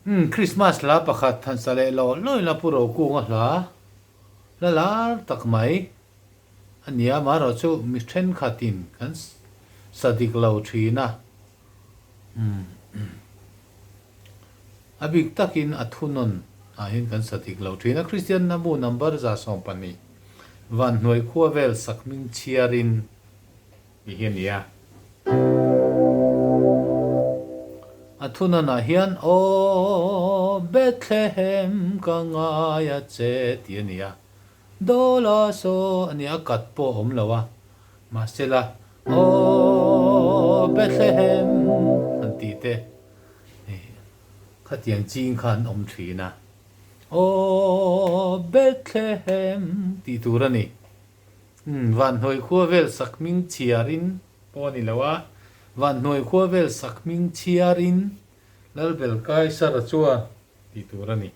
Umm Christmas hla pakhat han sa leh lawh lawin a Pu Rokunga hla hla lar tak mai a nia amaherawhchu mi thenkhatin kan sa dik lo thin a umm a bik takin a thunawn ah hian kan sa dik lo thin a Kristian na bu number 112 Vanhnuai khua vel sakhming chhiarin Tih hi a ni a. A thunanah hian, Aw Bethlehem ka ngai a che tih a ni a. Dawla saw a ni a, kat pawh a awm lo a. Mahsela, Aw Bethlehem han tih te khatiang ching kha an awm thin a. Aw Bethlehem tih tur a ni. Umm, Vanhnuai khua vel sak hming chhiarin pawh a ni lo a, Vanhnuai khua vel sak hming chhiarin Lalbel Kaisara chuan tih tur a ni.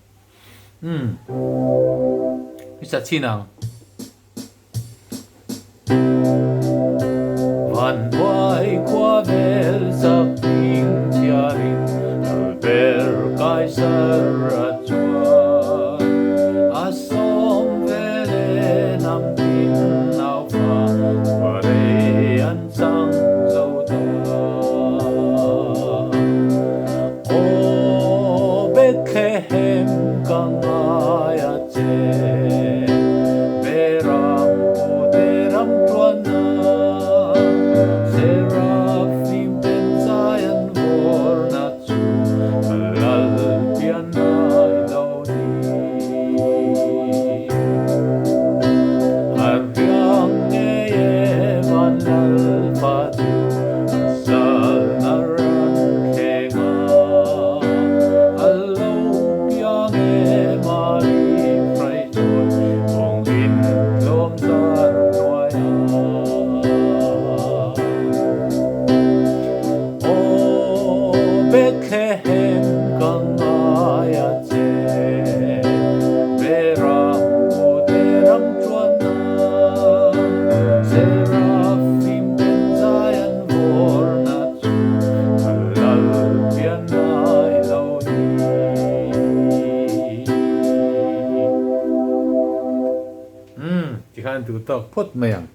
Umm, i sa chhin ang. Vanhnuai khua vel sak hming chhiarin Lalbel Kaisara chuan a sawm vel e hnam tin naufa khuarei an chang zo ta. Aw Bethlehem ka ngai a che, Beram pute ram tluanna, Serafim ten zai an vawrna chu ka lal pian ngai lo ni. A riang ngei e van lalpa chu a salna ran thleng a, a lo piang e Mari hraihchawi kawng in tlawm zar hnuai a. Aw Bethlehem ka ngai a che, Beram pute ram chuanna, Serafim ten zai an vawrna chu ka lal pian ngai lo ni. Umm, tikhan duh tawk phawt mai ang.